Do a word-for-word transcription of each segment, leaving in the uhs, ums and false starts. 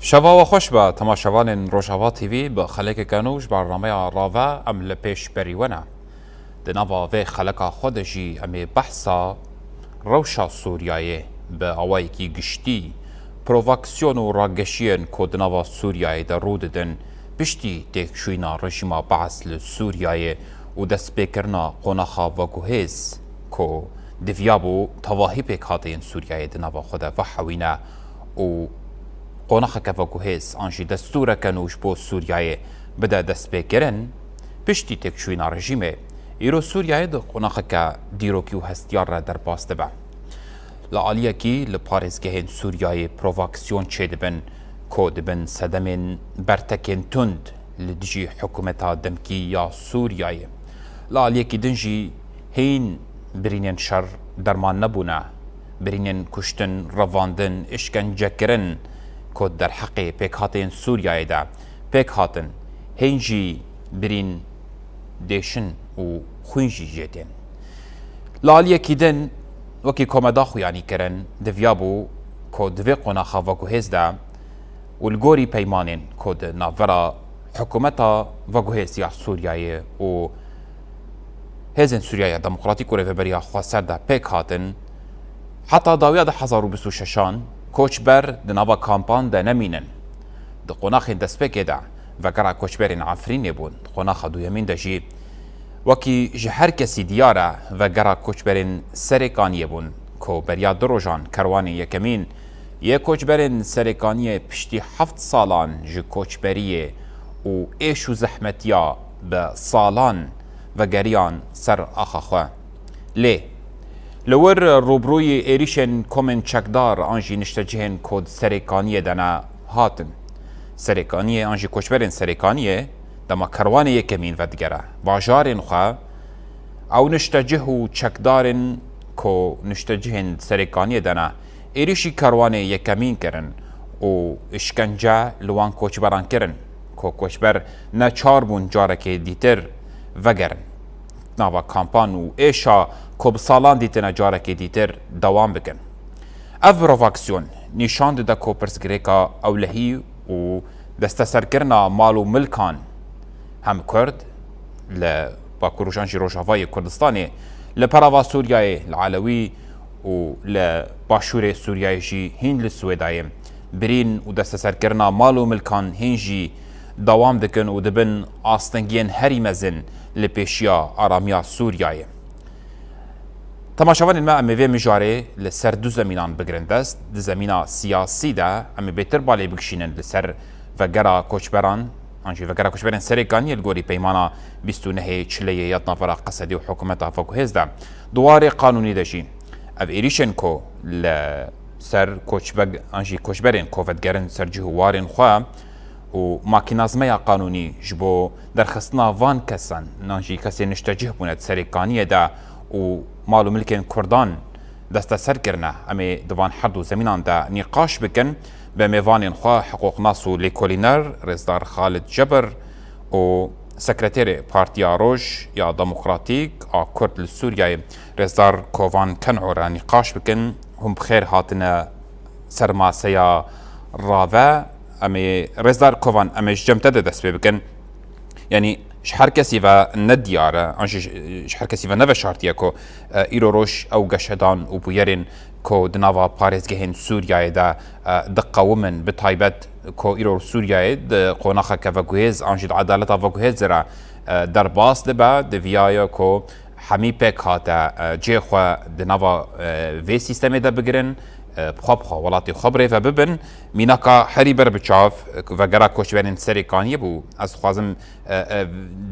Şeva we xweş be, temaşevanên Rojava T V, bi xelekeke nû ji bernameya Rave em li pêş berî we ne. Di nava vê xeleka xwe de jî em ê behsa rewşa Sûriyeyê bi awayekî giştî, provokaksiyon û rageşiyên ku di nava Sûriyeyê de rû didin, piştî têkçûyîna rejîma Beas li Sûriyeyê û destpêkirina qonaxa veguhêz ku diviyabû tevahî pêkhateyên Sûriyeyê di nava xwe de vehewîne û qonaxeke veguhêz an jî destûreke nû ji bo Sûriyeyê bide destpêkirin, piştî têkçûyîna rejîmê, îro Sûriyeyê di qonaxeke dîrokî û hestiyar re derbas dibe. Li aliyekî li parêzgehên Sûriyeyê provokaksiyon çêdibin ku dibin sedemên bertekên tund li dijî hikûmeta demkî ya Sûriyeyê. Li aliyekî din jî hîn birînên şer derman nebûne. Birînên kuştin, revandin, îşkencekirin ku derheqê pêkhateyên Sûriyeyê de pêk hatin, hîn jî birîn dêşin û xwîn jî jê tên. Li aliyekî din, wekî ku me daxuyanî kirin, diviyabû ku di vê qonaxa veguhêz de û li gorî peymanên ku di navbera hikûmeta veguhêz ya Sûriyeyê û Hêzên Sûriyeya Demokratîk û Rêveberiya Xweser de pêk hatin, heta dawiya du hezar û bîst û şeşan koçber di nava kampan de nemînin. Di qonaxên destpêkê de vegera koçberên Efrînê bûn, di qonaxa duyemîn de jî wekî ji her kesî diyar e, vegera koçberên Serêkaniyê bûn ku beriya du rojan kerwanên yekemîn yê koçberên Serêkaniyê piştî heft salan ji koçberiyê û êş û zehmetiya bi salan vegeriyan ser axa xwe. Lê li wir rûbirûyî êrîşên komên çekdar an jî niştecihên ku di Serêkaniyê de ne hatin. Serêkaniyê an jî koçberên Serêkaniyê dema kerwanê yekemîn vedigere bajarên xwe, ew niştecih û çekdarên ku niştecihên Serêkaniyê de ne, êrîşî kerwanê yekemîn kirin û îşkence li wan koçberan kirin ku koçber neçar bûn carekê dîtir vegerin nava kampan û êşa ku bi salan dîtine carekê dîtir dewam bikin. Ev provokaksiyon nîşan dide ku pirsgirêka ewlehî û desteserkirina mal û milkan hem Kurd li Bakur û an jî Rojavayê Kurdistanê, li Perava Sûriyeyê, li Elewî û li Başûrê Sûriyeyê jî hîn li Swêdayê birîn û desteserkirina mal û milkan hîn jî dewam dikin û dibin astengiyên herî mezin li pêşiya aramiya Sûriyeyê. Temaşevanên me, em ê vê mijarê li ser du zemînan bigirin dest. Di zemîna siyasî de em ê bêtir balê bikişînin li ser vegera koçberan, an jî vegera koçberên Serêkaniyê li gorî peymana bîst û nehê Çileyê ya di navbera Qesedê û hikûmeta veguhêz de. Di warê qanûnî de jî ev êrîşên ku li ser koçbeg-, an jî koçberên ku vedigerin ser cih û warên xwe û makînazmeya qanûnî ji bo derxistina van kesan, nan jî kesên niştecih bûne di Serêkaniyê de û mal û milkên Kurdan desteser kirine. Em ê di van her du zemînan de nîqaş bikin bi mêvanên xwe, hiqûqnas û lêkolîner, rêzdar Xalid Cebir û sekreterê Partiya Roj ya Demokratîk a Kurd li Sûriyeyê, rêzdar Kovan Ken'o re nîqaş bikin. Hûn bi xêr hatine ser maseya Rave. Em ê, rêzdar Kovan, em ê ji cem te de dest pê bikin. Yanî ji her kesî ve ne diyar e, an jî ji, ji her kesî ve neveşartiye ku, e, îro roj ew geşedan û bûyerên ku di nava parêzgehên Sûriyeyê de, e, diqewimin, bi taybet ku îro Sûriyeyê di qonaxeke veguhêz an jî di edaleta veguhêz de re, e, derbas dibe, diviyaye ku hemî pêk hate, e, cihê xwe di nava, e, vê sîstemê de bigirin, e, bi xwe bi xwe welatê xwe bi rê ve bibin. Mînaka herî ber bi çav, e, vegera koçberên Serêkaniyê bû. Ez dixwazim, e, e,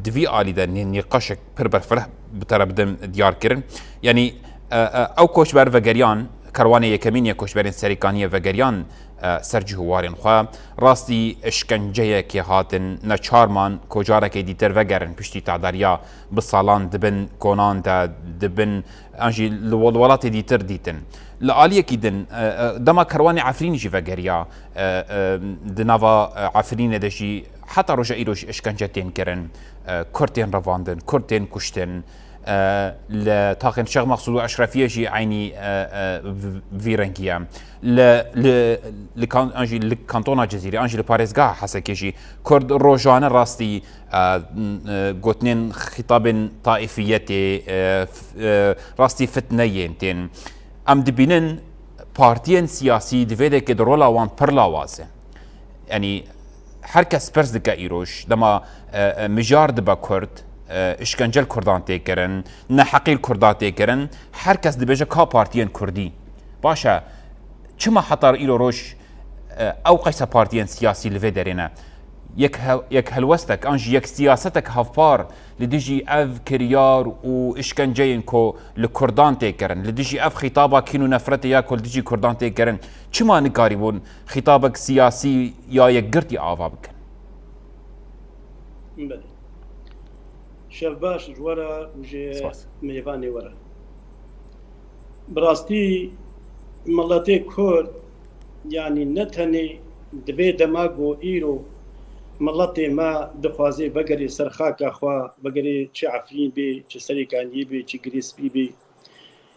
di vî alî de nî-, nîqaşek pir berfireh bi te re bidim diyar kirin. Yanî, e, e, ew koçber vegeriyan, kerwanê yekemîn yê koçberên Serêkaniyê vegeriyan, e, ser cih û warên xwe. Rastî îşkenceyekê hatin, neçar man ku carekê dîtir vegerin piştî tadariya bi salan di bin konan de, di bin, an jî li wel-, welatê dîtir dîtin. Li aliyekî din, e, e, dema kerwanê Efrînê jî vegeriya, e, e, di nava, e, Efrînê de jî heta roja îro jî îşkence tên kirin, e, Kurd tên revandin, Kurd tên kuştin, E, li taxên Şêx Mexsûd û Eşrefiyê jî eynî, e, e, v-, vî rengî ye. Li, li, li kan-, an jî li kantona Cizîrê, an jî li parêzgeha Hesekê jî Kurd rojane rastî, e, e, gotinên xîtabên taîfiyetê, e, f-, e, rastî fitneyên tên. Em dibînin partiyên siyasî di vê derê de rola wan pir lawaz e. Yanî her kes pirs dike îroj, dema, e, e, mijar dibe Kurd, e, îşkence li Kurdan tê kirin, neheqî li Kurda tê kirin, her kes dibêje ka partiyên Kurdî. Baş e, çima heta îro roj, e, ew qeysa partiyên siyasî li vê derê ne? Yek he-, yek helwestek an jî yek siyasetek hevpar li dijî ev kiryar û îşkenceyên ku li Kurdan tê kirin, li dijî ev xîtaba kîn û nefretê ya ku li dijî Kurdan tê kirin, çima nikarîbûn xîtabek siyasî ya yekgirtî ava bikin? Belê. Şev baş ji we re û ji Spas. mêvanê we re. Bi rastî miletê Kurd, yanî ne tenê di vê dema ku îro miletê me dixwaze vegerê ser xaka xwe, vegerê çi Efrîn bê, çi Serêkaniyê bê, çi Girê Spî bê.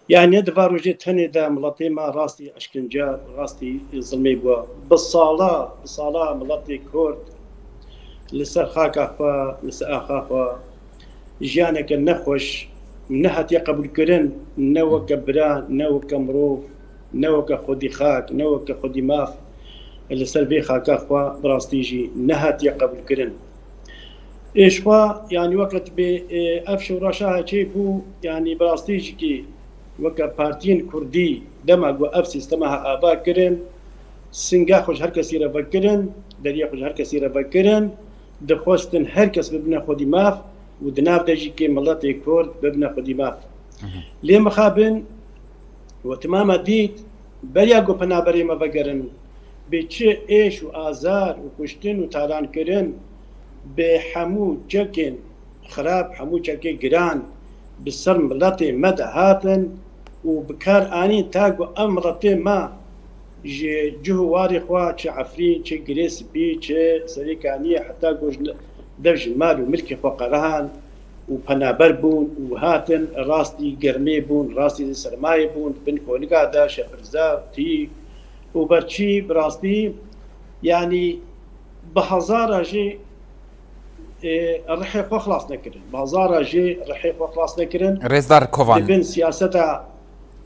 Yanî ne di va rojê tenê de miletê me rastî eşkence, rastî zilmê bû. Bi sala, bi sala miletê Kurd li ser xaka xwe, li ser axa xwe jiyaneke nexweş nehatiye qebûlkirin, ne weke bira, ne weke mirov, ne weke xwedî xak, ne weke xwedî maf li ser vê xaka xwe bi rastî jî nehatiye qebûlkirin. Ê ji xwe, yanî weke tu bê, e, ev şewreşa çê bû, yanî bi rastî jî kî weke partiyên Kurdî dema ku ev sîstema ha ava kirin, singa xwe ji her kesî re vekirin, deriyê xwe ji her kesî re vekirin, dixwestin her kes bibine xwedî maf û di nav de jî kê miletê Kurd bibine xwedî maf. Lê mixabin we timama dît, beriya ku penaberê me vegerin, bi çi êş û azar û kuştin û talankirin, bi hemû çekên xirab, hemû çekê giran bi ser miletê me de hatin û bi kar anîn ta ku ev miletê me ji cih û warê xwe, çi Efrîn, çi Girê Spî, çi Serêkaniyê, heta ku ji dev ji mal û milkê xwe qerehan û penaber bûn û hatin, rastî germê bûn, rastî sermayê bûn, bin konika de, şepirza, tîk û berçî, bi rastî, yanî bi hezara jî, e, rihê xwe xilas nekirin. Bi hezara jî rihê xwe xilas nekirin. Rêzdar Kovan. Di bin siyaseta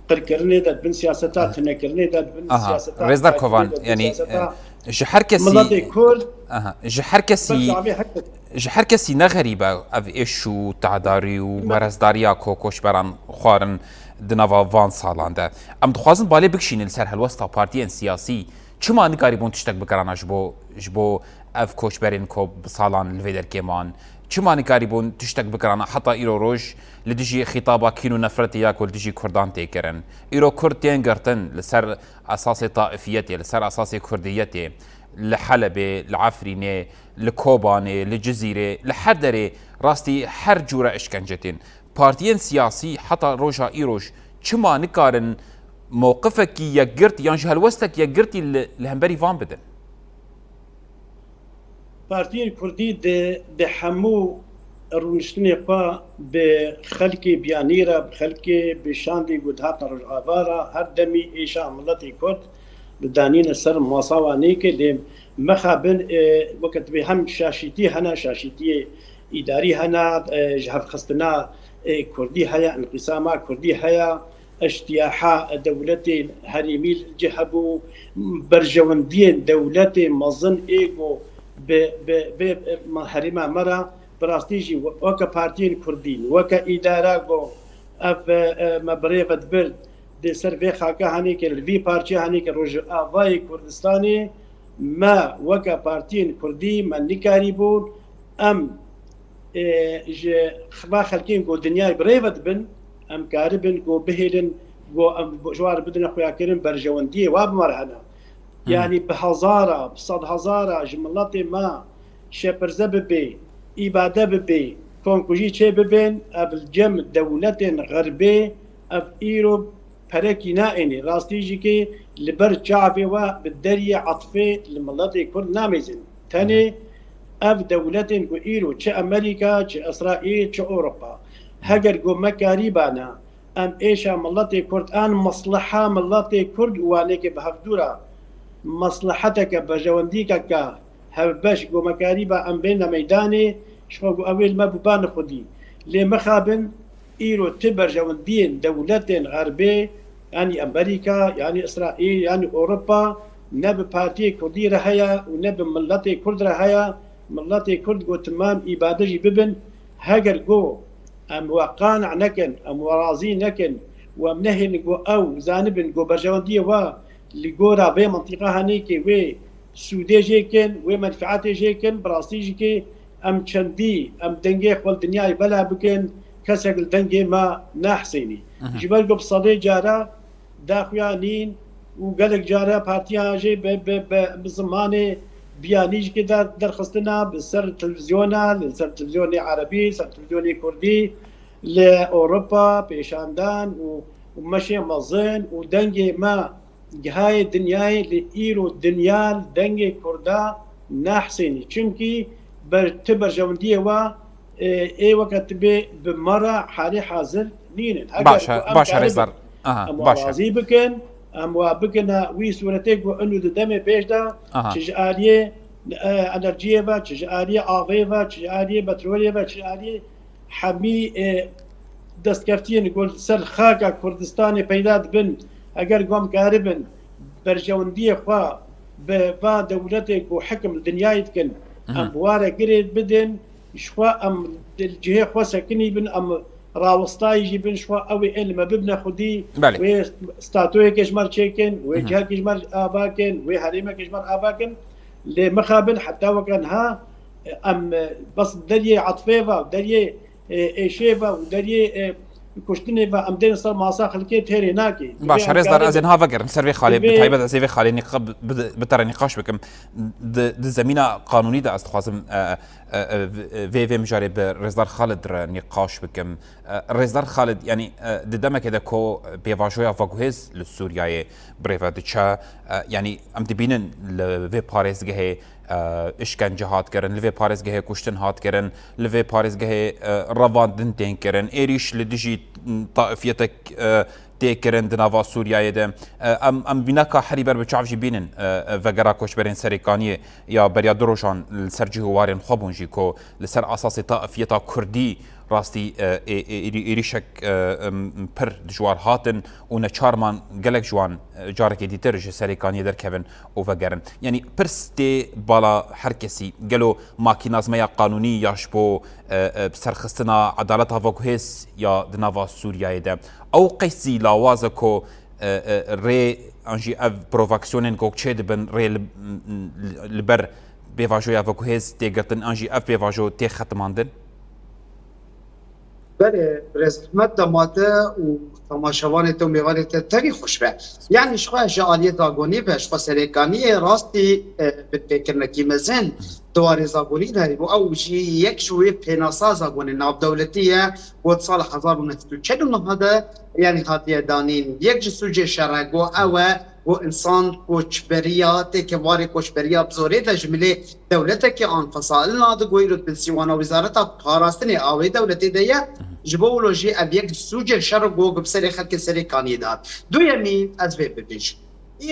qirkirinê de, di bin siyaseta tunekirinê de, di bin Aha, siyaseta Rêzdar takirinê Kovan, de, di bin yanî, siyaseta e, ji her kesî, miletê Kurd, aha, ji her kesî, ber çavê her kesî. Ji her kesî ne xerîb e ev êş û tehdar û merezdarî ya ku koçberan xwarin di nava van salan de. Em dixwazin balê bikişînin li ser helwesta partiyên siyasî. Çima nikarîbûn tiştek bikirana ji bo, ji bo ev koçberên ku bi salan li vê derkê man? Çima nikarîbûn tiştek bikirana heta îro roj li dijî xîtaba kîn û nefretê ya ku li dijî Kurdan tê kirin? Îro Kurd tên girtin li ser esasê taifiyetê, li ser esasê kurdiyetê, li Helebê, li Efrînê, li Kobanê, li Cizîrê, li her derê rastî her cûre işkence tên. Partiyên siyasî heta roja îroj çima nikarin mewqifekî yekgirt yan jî helwestek yekgirtî li, li hemberî van bidin? Partiyên Kurdî di, di hemû rûniştinê xwe bi xelkê biyanî re, bi xelkê bi şandî ku dihatin Rojava re, her demî êşa miletê Kurd didanîne ser masa wan êkê, lê mixabin, e, weke dibê hem şaşîtî hene, şaşîtiyê îdarî hene, e, ji hevxistina, e, Kurdî heye, înqîsama Kurdî heye, îştiyaha dewletên herêmî li cih hebû, berjewendiyên dewletên mezin ê ku bi, bi, bi, bi herêma me re, bi rastî jî weke partiyên Kurdî, weke îdara ku ev, e, me bi rê ve dibir, di ser vê xaka hanê ke li vî parçe hanê ke Rojavayê Kurdistanê me weke partiyên Kurdî me nikarîbûn em, e, ji va xelkên ku dinyayê bi rê ve dibin, em karibin ku bihêlin ku em ji wan re bidine xuyakirin, berjewendiyê wa bi me re hene. Yanî bi hezara, bi sedhezara ji miletê me şepirze bibe, îbade bibe, konkujî çê bibên, ev li cem dewletên xerbê ev îro perekî naênê. Rastî jî kê li ber çavê we bi deriyê etifê li miletê Kurd namêzin. Tenê ev dewletên ku îro çi Amerîka, çi Îsraîl, çi Ewropa, Heger ku me karîbana em êşa miletê Kurd an mesleha miletê Kurd û wanêkê bi hevdû re mesleheteke berjewendîkeke hevbeş ku me karîba em bêne meydanê, ji xwe ku ew ê li me bûbane xwedî. Lê mixabin îro ti berjewendiyên dewletên Xerbê, yanî Amerîka, yanî Îsraîl, yanî Ewropa ne bi partiyê Kurdî re heye û ne bi miletê Kurd re heye. Miletê Kurd ku timam îbade jî bibin, heger ku em we qane nekin, em we razî nekin û em nehêlin ku ew zanibin ku berjewendiyê we li gora vê mintîqa henêkê wê sûdê jê kin, wê menfeetê jê kin, bi rastî jî kê em çendî, em dengê xwe li dinyayê bela bikin, kesek li dengê me nehsênî. Mhm. Ji ber ku bi sedê cara daxuya nîn û gelek cara partiya jê bi, bi, bi, bi zimanê biyanî jî ki der, derxistina bi ser televîzyona, li ser televîzyonê erebî, ser televîzyonê kurdî, li Ewropa pêşandan û, û meşê mezin û dengê me gihayê dinyayê, li îro dinya li dengê kurda nehsênî. Çimkî ber, ti berjewendiyê we, e, ê weke tu bê bi me re halê hazir nînin. Heger Baş e, ku em baş e, karibin, Rêzdar. Aha, em baş e. Razî bikin, em wa bikine wî sûretê ku inu di demê pêş de, Aha. Çi ji aliyê, e, enerjiyê ve, çi ji aliyê avê ve, çi ji aliyê petrolê ve, çi ji aliyê hemî, e, destkeftiyên ku li ser xaka Kurdistanê peyda dibin, heger ku em karibin berjewendiyê xwe bi va dewletê ku hekim li dinyayê dikin, Hı hı. em bi wa re girê bidin, ji xwe em di cihê xwe sekinî bin, em rawestayî jî bin, ji xwe ew ê ê li me bibine xwedî, Belê. wê statoyekê ji me re çêkin, wê Hı hı. cihekê ji me re ava kin, wê herêmekê ji me re ava kin. Lê mixabin heta weke niha em bes deriyê etifê ve, deriyê, e, êşê ve û deriyê, e, kuştinê ve em dên ser masa xelkê têrê nake. Baş, Divê em Rêzdar, ez ê karin niha vegerim ser vê xalê, bi Divê taybet ez ê vê xalê nîqa-, bi, bi, bi te re nîqaş bikim. Di, di zemîna qanûnî de ez dixwazim, e, e, e, vê, vê mijarê bi Rêzdar Xalid re nîqaş bikim. E, Rêzdar Xalid, yanî, e, di demekê de ku pêvajoya veguhêz li Sûriyeyê bi rê ve diçe, e, yanî em dibînin li vê parêzgehê, e, îşkence hat kirin, li vê parêzgehê kuştin hat kirin, li vê parêzgehê, e, revandin tên kirin, êrîş li dijî taifetek, e, tê kirin di nava Sûriyeyê de. E, em, em vîneka herî ber bi çav jî bînin, e, e, vegera koçberên Serêkaniyê ya beriya du rojan li ser cih û warên xwe bûn jî ku li ser esasê taifiyeta Kurdî rastî, e, ê-, ê-, êrî-, êrîşek, e, em, pir dijwar hatin û neçar man gelek ji wan, e, carekê dîtir ji Serêkaniyê derkevin û vegerin. Yanî pirs tê bala her kesî, gelo makînazmeya qanûnî ya ji bo, e, e, serxistina edaleta veguhêz ya di nava Sûriyeyê de, ew qeysî lawaz e ku, e, e, rê an jî ev provokasyonên ku çê dibin rê li, li ber pêvajoya veguhêz tê girtin an jî ev pêvajo tê xetimandin? Belê, rêzxidmet dema te û temaşevanê te û mêvanê te tevî xweş be. Yanî ji xwe ji aliyê zagonî ve, ji xwe serêkaniyê rastî, e, binpêkirinekî mezin di warê zagonî de hebû. Ew jî yek ji wê pênasa zagonên navdewletî ye, ku di sala hezar û neh sed û çel û neh de, yanî hatiye danîn. Yek ji sûcê şer e, ku ew e, ku însan koçberiya, têke warê koçberiya bi zorê de ji milê dewletekê an fesalina di goyî rût bin sîwana Wezareta Parastinê a wê dewletê de ye. Ji bo wilo jî ev yek ji sûcên şer û gog bi serê xelkê Serêkaniyê de hat. Duyemîn ez vê bibêjim.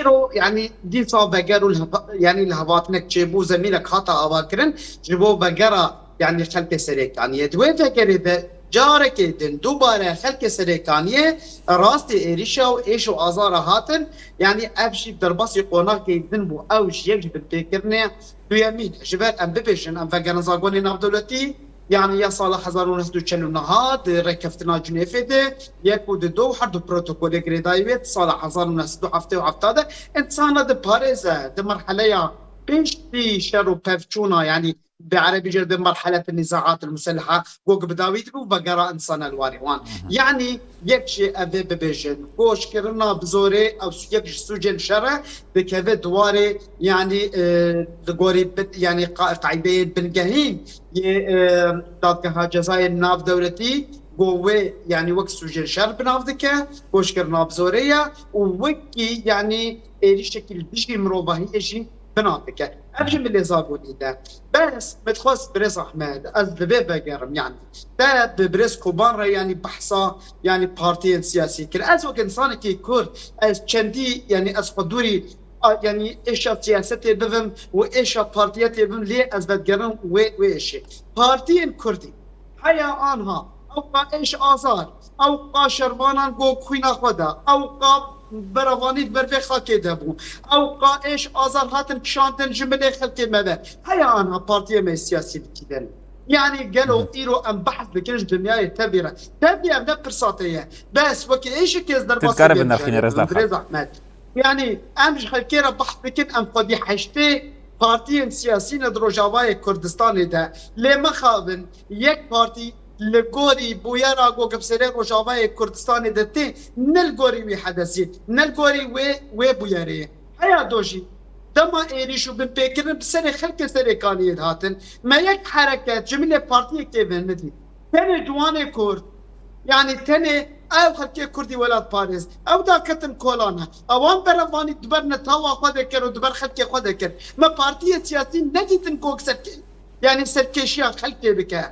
Îro, yanî dîsa veger û liheva-, yanî lihevatinek çêbû, zemînek hata avakirin ji bo vegera, yanî xelkê Serêkaniyê. Di wê vegerê de carekê din dubare xelkê Serêkaniyê rastî êrîşa û êş û azara hatin. Yanî ev jî derbasî qonaxekî din bû. Ew jî yek ji binpêkirinê duyemîn. Ji ber em bibêjin, em vegerin zagonê navdewletî, yanî ya sala hezar û neh sed û çel û neh di rêkeftina Cinêfê de, yek û di du û her du protokolê girêdayî wê di sala hezar û neh sed û heftê û heft de, însan diparêze di merheleya piştî şer û pevçûna, yanî bi erebî jê re dê merhelet nizaat el museleha, gog bi dawî dibû vegera însan el warê wan. Hı hı. Yanî yek jê ev ê bibêjin, koçkirina bi zorê ew yek ji sûcên şer e, dikeve di warê, yanî, e, di gorî bit-, yanî qa-, qaydeyên bingehîn yê, e, dadgeha cezayên navdewletî, go wê, yanî wek sûcên şer bi nav dike, koçkirina bi zorê ye û wekî, yanî êrîşekî li dijî mirovahiyê jî bi nav dike. Ev jî milê Zagonî de. Bes, min dixwest birêz Ahmed, ez bi vê vegerim, yanî. Te bi birêz Koban re, yanî behsa, yanî partiyên siyasî kir. Ez wek insanekî Kurd, ez çendî, yanî ez xwe dûrî, a, yanî êşa siyasetê bibim û êşa partiyetê bibim, lê ez vedigerim wê, wê êşê. Partiyên Kurdî, heya anha, ew qa êş azar, ew qa şervanan go xwîna xwe de, ew qa berevanî di ber vê xakê de bû, ew qa êş azar hatin kişandin ji milê xelkê me ve. Heya anha partiyê me siyasî dikî de ne. Yanî gelo Hı. îro em behs dikin ji dinyayê tevî re. Tevî ev ne pirsa te ye. Bes wekî êşekê ez derbasî Dikare vê bêjî binirxîne, Reza birêz Xan. Ahmed. Yanî em ji xelkê re behs dikin, em xwedî heştê partiyên siyasî ne di Rojavayê Kurdistanê de. Lê mixabin yek partî li gorî bûyera ku bi serê Rojavayê Kurdistanê de tê, ne li gorî wî hedesî, ne li gorî wê, wê bûyerê. Heya do jî, dema êrîş û binpêkirin bi serê xelkê Serêkaniyê dihatin, me yek hereket ji milê partiyekê ve nedît. Tenê ciwanê Kurd, yanî tenê ew xelkê Kurdî welatparêz, ew daketin kolane, ewan berevanî di ber netawa xwe de kir û di ber xelkê xwe de kir. Me partiyê siyasî nedîtin ku serkê, yanî serkêşiya xelkê bike.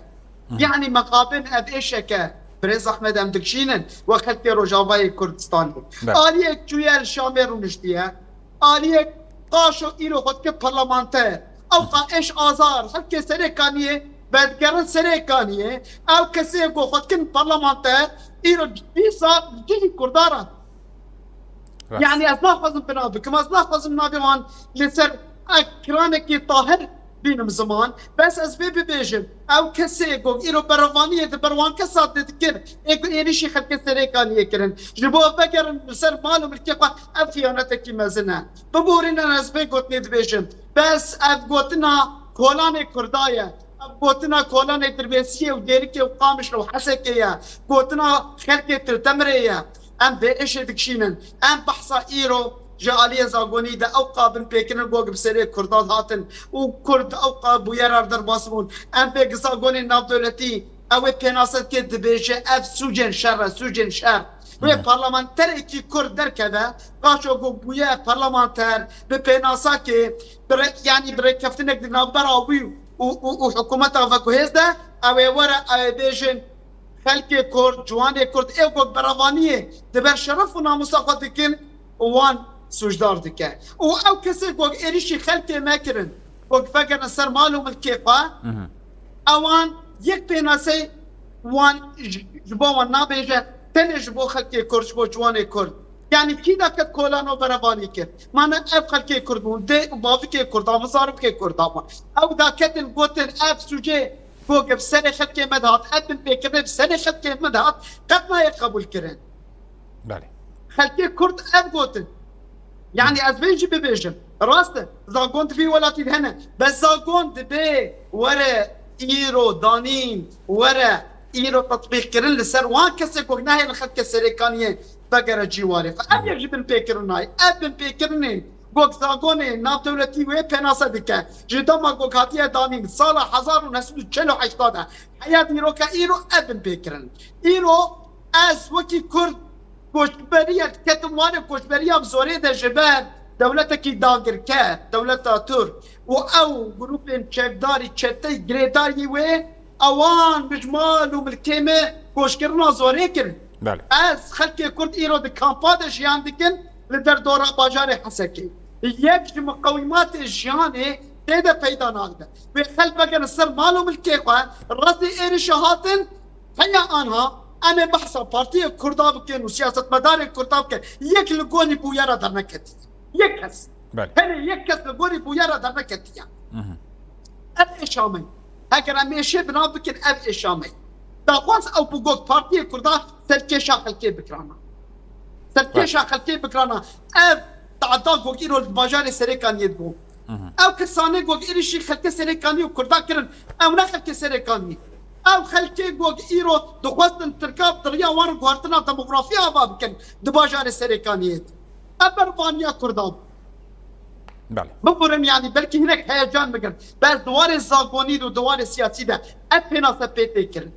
Hı. Yanî mexabin ev êşeke, birêz Ahmed, em dikişînin we xelkê Rojavayê Kurdistanê. Be. Aliyek çûye li Şamê rûniştiye. Aliyek qaşo îro xwe dike parlamenter. Ew qa êş azar, xelkê Serêkaniyê, vedigerin Serêkaniyê. Ew kesê ku xwe dikin parlamenter, îro dîsa cihî Kurda re. Rast. Yanî ez naxwazim bina bikim, ez naxwazim navê wan li ser ekranekî tahir bînim ziman. Bes ez vê bibêjim, ew kesê ku îro berevaniyê di ber wan kesa de dikir, ê ku êrîşî xelkê Serêkaniyê kirin, ji bo vegerin li ser mal û milkê xwe, ev xiyanetekî mezin e. Biborînin ez vê gotinê dibêjim. Bes ev gotina kolanê Kurda ye. Ev gotina kolanê Dirbêsiyê û Dêrikê û Qamişlo û Hesekê ye. Gotina xelkê Til Temirê ye. Em vê êşê dikişînin. Em behsa îro ji aliyê Zagonî de ew qa binpêkirin ku bi serê Kurdan hatin û Kurd ew qa bûyera derbas bûn. Em vê Zagonê navdewletî, ew ê pênase dike, dibêje ev sûcên şer e, sûcên şer. Wê Hı. parlamenterekî Kurd derkeve, qaşo ku bûye parlamenter, bi pênasakê, bi rê-, yanî bi rêkeftinek di navbera wî û, û, û hikûmeta veguhêz de, ew ê were, ew ê bêjin, xelkê Kurd, ciwanê Kurd, ê ku berevaniyê di ber şeref û namûsa xwe dikin, wan sûcdar dike. Û ew kesê ku êrîşî xelkê me kirin, ku vegerin ser mal û milkê xwe, Mhm. ewan yek pênasey wan ji, ji bo wan nabêje, tenê ji bo xelkê Kurd, ji bo ciwanê Kurd. Yanî kî daket kolano berevanî kir? Mane ev xelkê Kurd bûn, dê û bavikê Kurda bûn, zarokê Kurda bûn. Ew daketin gotin ev sûcê ku bi serê xelkê me dihat, ev binpêkirinê bi serê xelkê me dihat, qet nayê qebûl kirin. Belê. Xelkê Kurd ev gotin. Yanî ez vê jî bibêjim. Rast e, zagon di vî welatî de hene. Bes zagon dibe were îro danîn, were îro tetbîq kirin li ser wan kesê ku nahêlin xelkê Serêkaniyê vegere cîwarê xwe. Ev yek ji binpêkirinayê. Ev binpêkirinên ku zagonê navdewletî wê pênase dike. Ji dema ku hatiye danîn sala hezar û neh sed û çel û heşt de heya dîroka îro ev binpêkirin. Îro ez wekî Kurd koçberiya diketim warê koçberiya bi zorê de ji ber dewletekî dagirker, dewleta Tirk û ew grûpên çekdarî, çeteyî girêdayî wê, ewan bi ji mal û milkê me koçkirina zorê kirin. Belê. Ez xelkê Kurd îro di kampa de jiyan dikin li derdora bajarê Hesekê. Yek ji miqewîmatê jiyanê tê de peyda nadibe. Wê xelk vegerin ser mal û milkê xwe, rastî êrişa hatin, heya anha em ê behsa partiyê Kurda bikin û siyasetmedarên Kurda bikin. Yek li gorî bûyera derneketiye. Yek kes. Belê. Tenê yek kes li gorî bûyera derneketiye. Mhm. Ev êşa me ye. Heger em êşê bina bikin, ev êşa me ye. Daxwaz ew bû got partiyê Kurda serkêşa xelkê bikirana. Serkêşa Belê. xelkê bikirana. Ev tada got îro li bajarê Serêkaniyê dibû. Mhm. Ew kesanê ku êrîşî xelkê Serêkaniyê û Kurda kirin, ew ne xelkê Serêkaniyê. Ew xelkê ku îro dixwestin Tirka bi riya wan re guhertina demografî ava bikin di bajarê Serêkaniyê de. Ev bervaniya Kurdan. Belê. Bibirin, yanî belkî hinek heyecan bigirin. Bes di warê zagonî de û di warê siyasî de ev pênase pê tê kirin.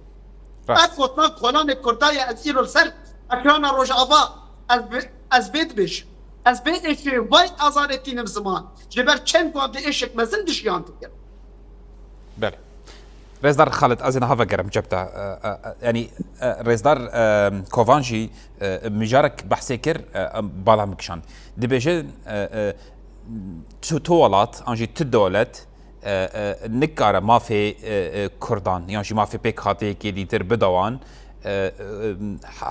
Rast. Ev gotina kolanê Kurda ye, ez îro li ser ekrana Rojava ez bi-, ez vê dibêjim. Ez bê êşê vay azadê tînim ziman. Ji ber çend wan di êşek mezin dijiyan dikin. Belê. Rêzdar Xalid, ez ê niha vegerim cep te. E, e, e, yanî, e, Rêzdar, e, Kovan jî, e, mijarek behsê kir, e, e, bala min kişand. Dibêje, e, e, tu, tu welat, an jî tu dewlet, e, e, nikare mafê, e, e, Kurdan, yan jî mafê pêkhateyekê dîtir bide wan, e, e, e,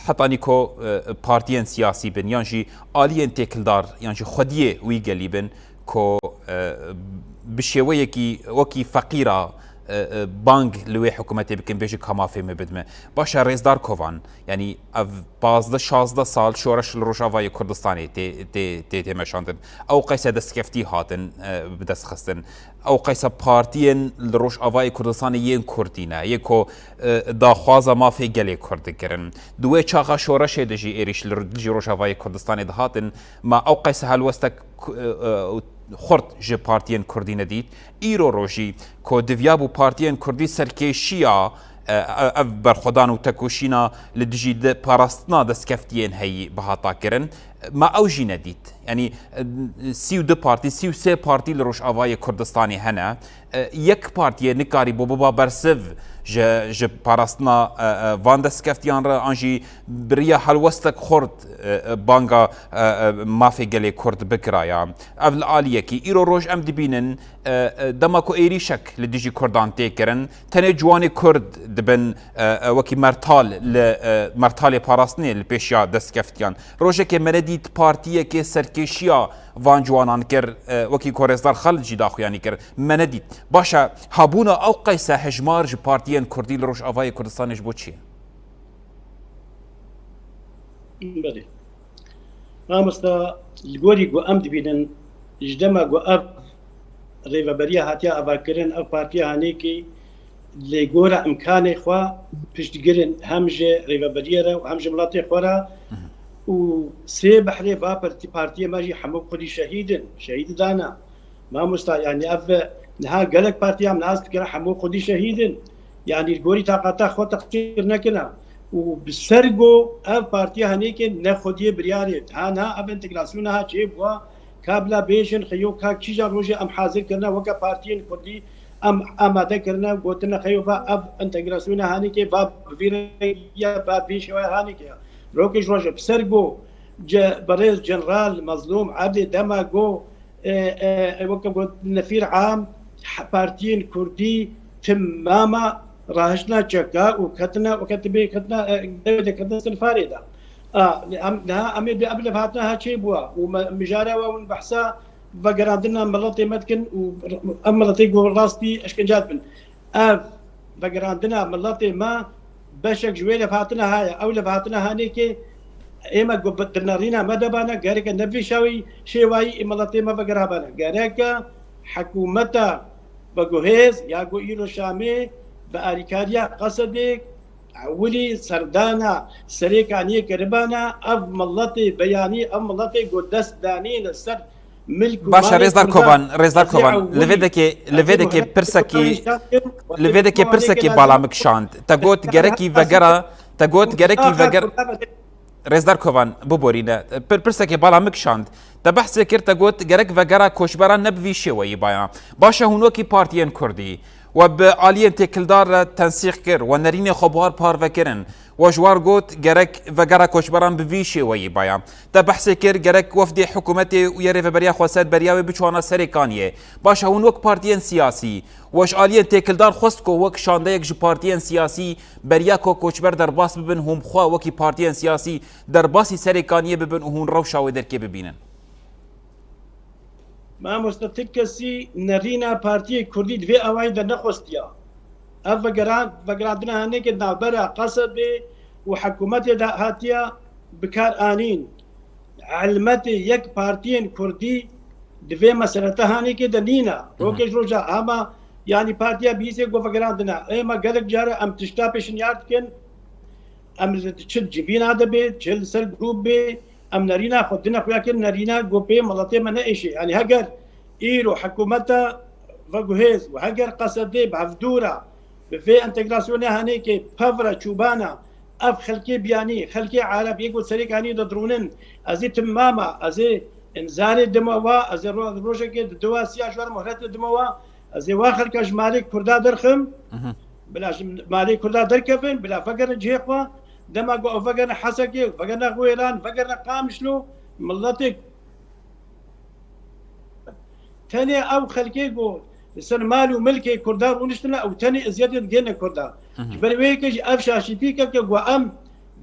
hetanî ku, e, partiyên siyasî bin, yan jî aliyên têkildar, yan jî xwediyê wî gelî bin, ku, e, bi şêweyekî wekî feqîra, e, e, bang li wê hikûmetê bikin, bêjin ka mafê me bidime. Baş e, Rêzdar Kovan, yanî ev pazdeh şazdeh sal şoreş li Rojavayê Kurdistanê tê, tê, tê, tê meşandin. Ew qeyse destkeftî hatin, e, bi dest xistin. Ew qeyse partiyên li Rojavayê Kurdistanê yên Kurdî ne, yê ku, e, daxwaza mafê gelê Kurd dikirin. Di wê çaxa şoreşê de jî êrîş li, li dijî Rojavayê Kurdistanê dihatin, ma ew qeyse helwestek ku, e, e, xurt ji partiyên Kurdî nedît. Îro rojî ku diviyabû partiyên Kurdî serkêşiya, e, e, ev berxwedan û tekoşîna li dijî de parastina destkeftiyên heyî bihata kirin, ma ew jî nedît. Yanî, e, sî û du partî, sî û sê partî li Rojavayê Kurdistanê hene. E, yek partiyê nikarîbû biba bersiv ji, ji parastina, e, e, van destkeftiyan re, an jî bi riya helwestek xurt, e, e, banga, e, e, mafê gelê Kurd bikiraya. Ev li aliyekî. Îro roj em dibînin, e, e, dema ku êrîşek li dijî Kurdan tê kirin, tenê ciwanê Kurd dibin, e, e, wekî mertal li, e, mertalê parastinê li pêşiya destkeftiyan. Rojekê me nedît partiyekê serkêşiya van ciwanan kir, e, wekî ku Rêzdar Xalid jî daxuyanî kir. Me nedît. Baş e, hebûna ew qeyse hejmar ji partiyên Kurdî li Rojavayê Kurdistanê ji bo çi ye? Belê. Mamosta, li gorî ku em dibînin, ji dema ku ev rêveberiya hatiye avakirin, ev partiya hanêkî li gora imkanê xwe piştgirin hem ji rêveberiyê re û hem ji miletê xwe re. Û sê behrê va partî-, partiyê me jî hemû xwedî şehîd in, şehîd dana. Mamosta, yanî ev niha gelek partiya em nas dikire hemû xwedî şehîd in. Yanî li gorî taqata xwe teqsîr nekine. Û bi ser go ev partiya henêkê ne xwediyê biryarê. Ha niha ev entegrasyona ha çêbûwa, ka bila bêjin xeyo ka kîjan rojê em hazir kirine weke partiyên kurdî em amade kirine, gotine xeyo va ev entegrasyona hanêkê va bi vî rengî ye, va vî şêwaya hanêkê ye. Rokê ji roje bi ser go ce-, berêz General Mezlûm Ebdê dema go e, e, e, weke got Nefîr Am, he-, partiyên kurdî timama rahiştina çeka û ketine, weke tibê ketine, e, devê de ketine sinfarê de. A, em, niha em ê bi ev levhatina ha çêbûwa û me, mijara we hûn behsa vegerandina miletê me dikin û ev miletê ku rastî eşkence dibin. Ev vegerandina miletê me beşek ji wê levhatina heye. Ew levhatina hanêkê ê me ku bi, di nerîna me de bane, gereke ne vî şawî şêwayî ê miletê me vegerabane. Gereke hikûmeta veguhêz ya ku îro Şamê bi alîkariya Qesedê ewilî serdana Serêkaniyê kiribane, ev miletê beyanî, ev miletê ku dest danîne ser milk û Baş e, malê Rêzdar Kurdan. Kovan, Rêzdar Ez ê Kovan, li vê ewilî, dekê, li ez vê ê dekê muhim pirsekî, Kurdistanê li vê dekê Kurdistanê pirsekî genel bala min kişand. Te got ez gerekî ez vegera, te got gerekî Kurdistanê veger Kurdistanê Rêzdar Kovan, biborîne. Pir, pirsekê bala min kişand. Te behsê kir, te got gerek vegera koçberan ne bi vî şêweyî baya. Baş e, hûn wekî partiyên kurdî we bi aliyên têkildar re tensîq kir, we nerînê xwe bi war parve kirin. We ji war got gerek vegera koçberan bi vî şêweyî baya. Te behsê kir, gerek wefdê hikûmetê û yê rêveberiya xweser beriya wê biçûna Serê Kaniyê. Baş e, hûn wek partiyên siyasî, we ji aliyên têkildar xwest ku wek şandeyek ji partiyên siyasî beriya ku koçber derbas bibin, hûn bi xwe wekî partiyên siyasî derbasî Serê Kaniyê bibin û hûn rewşa wê derkê bibînin? Mamoste, ti kesî nerîna partiyê kurdî di vê awayî de nexwestiya. Ev vegeran-, vegerandina henekê navbera Qesedê û hikûmetê de hatiye bikar anîn. Elmetê yek partiyên kurdî di vê meselete hanekê de nîne. Hı hı. Rokê ji roja ama, yanî partiya bîsê ku vegerandine. Ê me gelek care em tişta pêşinyar dikin. Em li çi civîna de bê, çi li ser grûp bê, em nerîna xwe dine xuya kirin, nerîna ku pê miletê me neêşê. Yanî heger îro hikûmeta veguhêz û heger Qesedê bi hevdû re bi vê entegrasyonê henêkê pev re çûbana, ev xelkê biyanî, xelkê Ereb yê ku Serê Kaniyê de dirûnin, ez ê timama, ez ê Zarê dime wa, ez ê ro-, rojekê di dua siya ji wer muhletê dime wa, ez ê wa xelka ji malê Kurda derxim, Mhm. bila ji malê Kurda derkevin, bila vegerin cihê xwe, dema ku ew vegerine Hesekê, vegerine Xwêlan, vegerine Qamişlo, miletê tenê ew xelkê ku li ser mal û milkê Kurda rûniştine, ew tenê eziyetê digihîne Kurda. Mhm. Ji ber wê yekê jî ev şaşîtî kevke ku em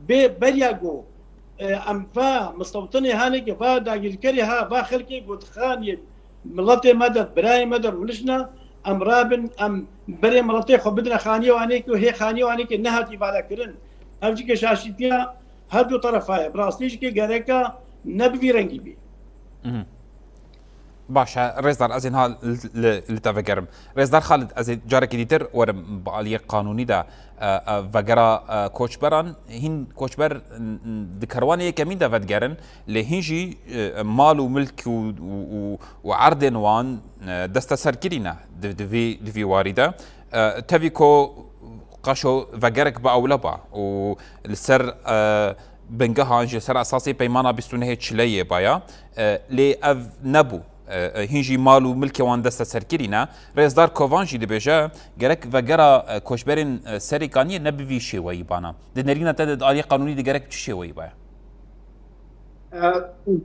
bê beriya ku, e, em va mistewtinê hanê ke va dagîrkerê ha, va xelkê ku di xaniyê miletê me de, birayê me de rûniştine, em rabin, em berê miletê xwe bidine xaniyê wanê ku hê xaniyê wanê ke nehatî vala kirin. Ev jî ke şaşîtiya her du terefa ye. Bi rastî jî ke gereka ne bi vî rengî bî. Mhm. Baş e, Rêzdar, ez ê niha li, li, li te vegerim. Rêzdar Xalid, ez ê carekî dîtir werim bi aliyê qanûnî de, e, e, vegera, e, koçberan. Hîn koçber, n-, n-, di kerwanê yekemîn de vedigerin, lê hîn jî, e, mal û milk û, û, û, û erdên wan, e, desteserkirî ne di, di vî, di vî warî de. E, tevî ku qaşo vegerek bi ewle ba û li ser, e, bingehan ji ser esasê peymana bîst û nehê çileyê baya, e, lê ev nebû. E, e, hîn jî mal û milkê wan desteserkirî ne. Rêzdar Kovan jî dibêje, gerek vegera, e, koçberên, e, Serêkaniyê ne bi vî şêweyî bana. Di nerîna te de di aliyê qanûnî de gerek bi çi şêweyî baya? E,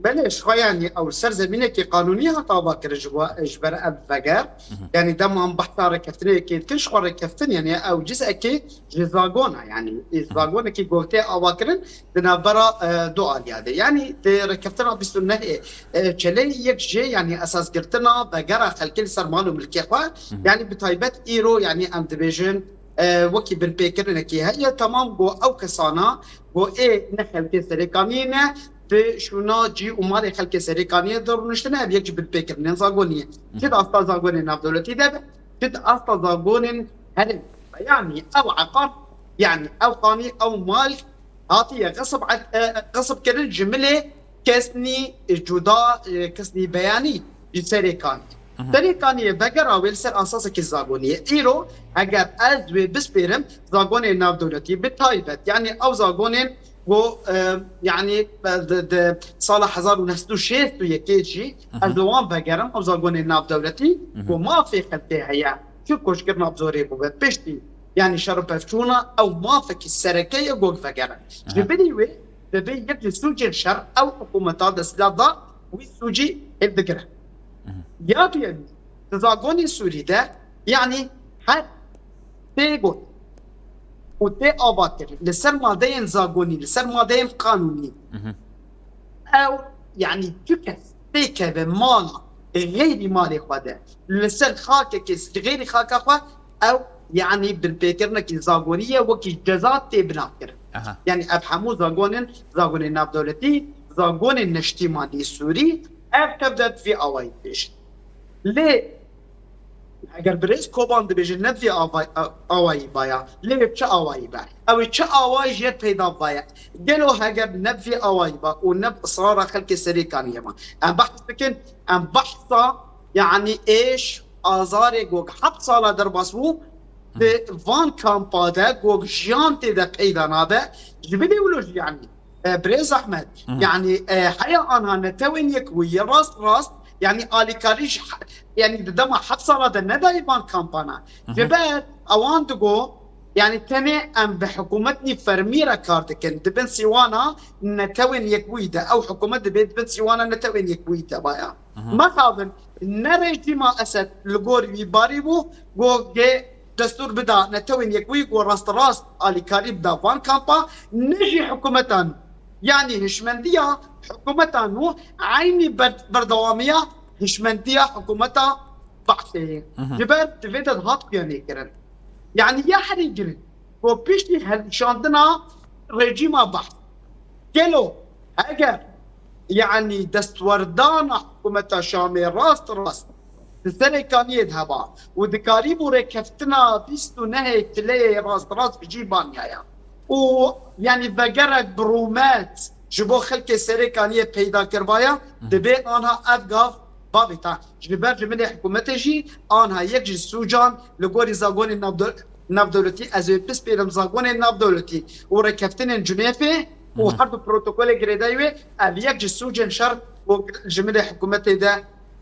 belê, ji xwe, yanî, ew li ser zemînekî qanûnî hat avakirin ji bo, ji ber ev veger. Mhm. Yanî, dema em behsa rêkeftinê yekê dikin, ji xwe rêkeftin, yanî, ew cizekê ji zagon e, yanî, ê, Mhm. zagonekî ku tê avakirin di navbera, e, du aliya de. Yanî, di rêkeftina bîst û nehê, e, çeleyê yek jê, yanî, esasgirtina vegera xelkê li ser mal û milkê xwe, Mhm. yanî, bi taybet îro, yanî, em dibêjin, e, wekî binpêkirinekî heye, temam, ku ew kesana, ku ê ne xelkê Serêkaniyê ne, bi şûna cî û malê xelkê Serêkaniyê de rûniştine, ev yek ji binpêkirinên zagonî ye. Çi di asta zagonên navdewletî de be, çi di asta zagonên herêmê de be. Yanî ew eqar, yanî ew xanî, ew mal hatiye xisib, e, xisib kirin ji milê kesnî cuda, e, kesnî beyanî ji Serêkaniyê. Mhm. Serêkaniyê vegera wê li ser asasekî zagonî ye. Îro eger ez wê bispêrim zagonên navdewletî bi taybet, yanî ew zagonên ku, e, yanî, e, di, di sala hezar û neh sed û şêst û yekê jî Mhm. ez li wan vegerim, ew zagonên navdewletî Mhm. ku mafê xelkê heye, çi koçkirina bi zorê bûbe, piştî, yanî şer û pevçûna, ew mafekî sereke ye ku vegerin. Ji Aha. bilî wê, dibê yek ji sûcên şer ew hikûmeta desthilatdar wî sûcî hildigire. Mhm. Ya duyemîn, di zagonê Sûrî de, yanî her tê got û tê avakirin li ser madeyên zagonî, li ser madeyên qanûnî. Mhm. Ew, yanî tu kes têkeve mala xeyrî malê xwe de, li ser xakekê xeyrî xaka xwe, ew, yanî binpêkirinekî zagonî ye, wekî ceza tê binavkirin. Aha. Yanî ev hemû zagonên, zagonên navdewletî, zagonên neştîmanî Sûrî, ev tev de vî awayî dibêjin. Lê eger birêz Koban dibêje ne vî ava-, a-, awayî baya, lê çi awayî be? Ew ê çi awayî jê peyda baye? Gelo heger ne vî awayî ba û ne bi israra xelkê Serêkaniyê ma, em behs dikin, em behsa, yanî êş, azarê gog heft sala derbas bû, di van kampa de gog jiyan tê de peyda nabe, ji bilî wilo jî, yanî, e, birêz Ahmet, Mhm. yanî, e, heya anha netewên yekbûyî rast rast, yanî alîkarî ji he-, yanî di dema heft sala de nedayê van kampana. Mhm. Ji ber ewan digo, yanî tenê em bi hikûmetnî fermî re kar dikin. Di bin sîwana netewên yekbûyî de, ew hikûmet dibê di bin sîwana netewên yekbûyî de baya. Mhm. Mexabin, ne rejîma Esed li gor wî barî bû, go gê destûr bida netewên yekbûyî, go rasterast alîkarî bida van kampa, ne jî hikûmeta nû. Yanî hişmendiya hikûmeta nû eynî ber-, berdewamiya hişmendiya hikûmeta Behsê ye. Mhm. Ji ber di vê de dihat xuyanê kirin. Yanî ya herî giring, ku piştî hilkişandina rejîma Behs, gelo heger, yanî destwerdana hikûmeta Şamê rast rast di Serêkaniyê de heba û dikarîbû rêkeftina bîst û nehê çileyê rast rast bi cî baniyaya û, yanî, vegerek bi rûmet ji bo xelkê Serêkaniyê peyda kirvaya, Mhm. dibê anha ev gav bavêta. Ji ber ji milê hikûmetê jî anha yek ji sûcan li gorî zagonên navde-, navdewletî, ez ê pispêrim zagonên navdewletî û rêkeftinên Cunêfê û Mhm. her du protokolê girêdayî wê, ev yek ji sûcên şer ku ji milê hikûmetê de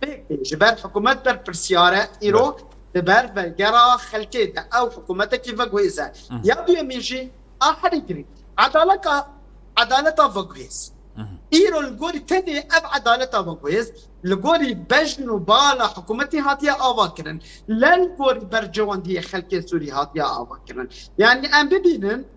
pêk tê. Ji ber hikûmet berpirsiyar e îro, di ber vegera xelkê de ew hikûmetekî veguhêz e. Ya duyemîn jî a herî girîng, edaleta, edaleta veguhêz. Îro li gorî tenê ev edaleta veguhêz li gorî bejn û bala hikûmetê hatiye ava kirin. Ne li gorî berjewendiyê xelkê Sûrî hatiye ava kirin. Yanî em bibînin,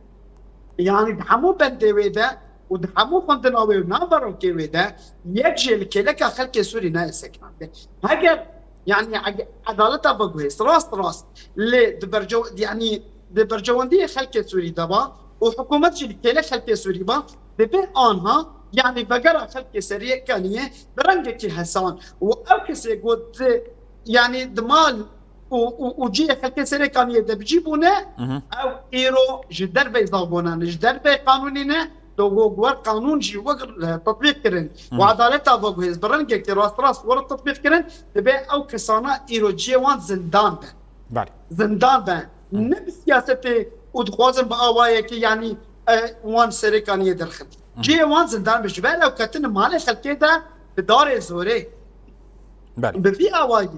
yanî di hemû bendê wê de û di hemû xwendina wê û naverokê wê de yek jê li kêleka xelkê Sûrî nayê sekinandin. Heger, yanî, ege-, edaleta veguhêz, rast rast lê di bercew-, yanî, di bercewendiyê xelkê Sûrî de ba û hikûmet jî li kêlê xelkê Sûrî ba, dibe anha, yanî, vegera xelkê Serêkaniyê bi rengekî hesan û ew kesê got di, yanî, di mal û, û, û cihê xelkê Serêkaniyê de bi cî bûne, ew îro ji dervey zagonan, ji dervey qanûnê ne, do go wer qanûn jî wek, e, tetbîq kirin û edaleta veguhêz bi rengekî rast rast were tetbîq kirin, dibe ew kesana îro cihê wan zindan be. Belê. Zindan be. Ne bi siyasetê û dixwazin bi awayekî, yanî, e, wan Serêkaniyê derxin. Cihê wan zindan be. Ji ber ew ketin malê xelkê de bi darê zorê. Belê. Bi vî awayî.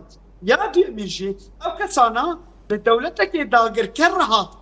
Ya duyemîn jî, ew kesana bi dewletekê dagirker re hat.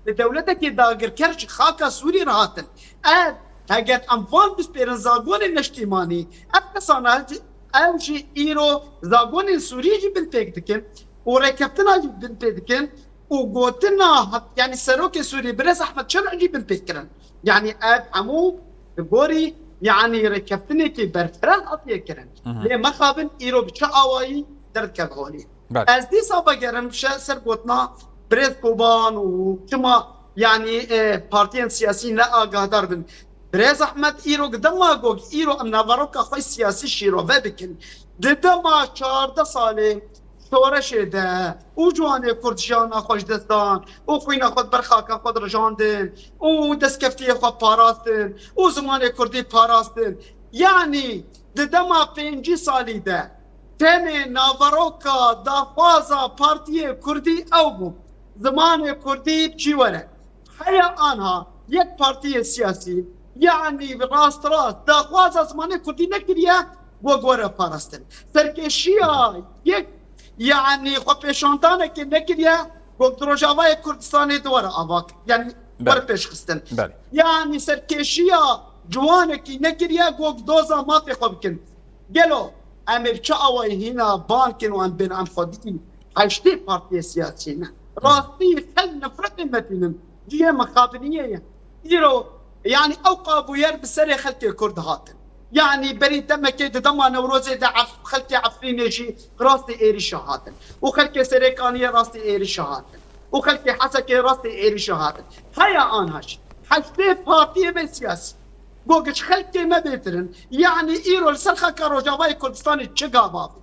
Bi dewletekê dagirker ji xaka Sûrî re hatin. Ev, heger em van bispêrin zagonên neştîmanî, ev kesana, ew jî îro zagonên Sûrî jî binpêk dikin û rêkeftina jî binpê dikin û gotina hat-, yanî serokê Sûrî Birêz Ehmed Çebi jî binpê kirin. Yanî ev hemû bi gorî, yanî rêkeftinekî berfireh hatiye kirin. Lê mexabin îro bi çi awayî derdikeve holê. Belê. Ez dîsa vegerim şe-, ser gotina Birêz Koban û çima, yanî, e, partiyên siyasî ne agahdar bin. Birêz Ehmed îro dema got, îro em naveroka xwe siyasî şîrove bikin. Di dema çardeh salê şoreşê de û ciwanê Kurd jiyana xwe ji dest dan û xwîna xwe di ber xaka xwe de rijandin û destkeftiyê xwe parastin û zimanê Kurdî parastin. Yanî di dema pêncî salî de tenê naveroka daxwaza partiyê Kurdî ew bû. Zimanê Kurdî bi cî were. Heya anha yek partiyê siyasî, yanî rast rast daxwaza zimanê Kurdî nekiriye, got were parastin. Serkêşiya yek, yanî xwepêşandanekê nekiriye, got di Rojavayê Kurdistanê di were ava, yanî were pêşxistin. Belê. Yanî serkêşiya ciwanekî nekiriye, got doza mafê xwe bikin. Gelo em ê bi çi awayî hîna ban kin û em bên em xwedî heştê partiyê siyasî ne? Rastî xelk nefretê me tînin. Cihê mixabiniyê ye. Îro, yanî ew qabûyer bi serê xelkê Kurd hatin. Yanî berî demekê di dema Newrozê de ef-, xelkê Efrînê jî rastî êrîşa hatin. Û xelkê Serêkaniyê rastî êrîşa hatin. Û xelkê Hesekê rastî êrîşa hatin. Heya anha jî heştê partiyê me siyasî. Got ji xelkê me bêtir in. Yanî îro li ser xaka Rojavayê Kurdistanê çi gav avêtin?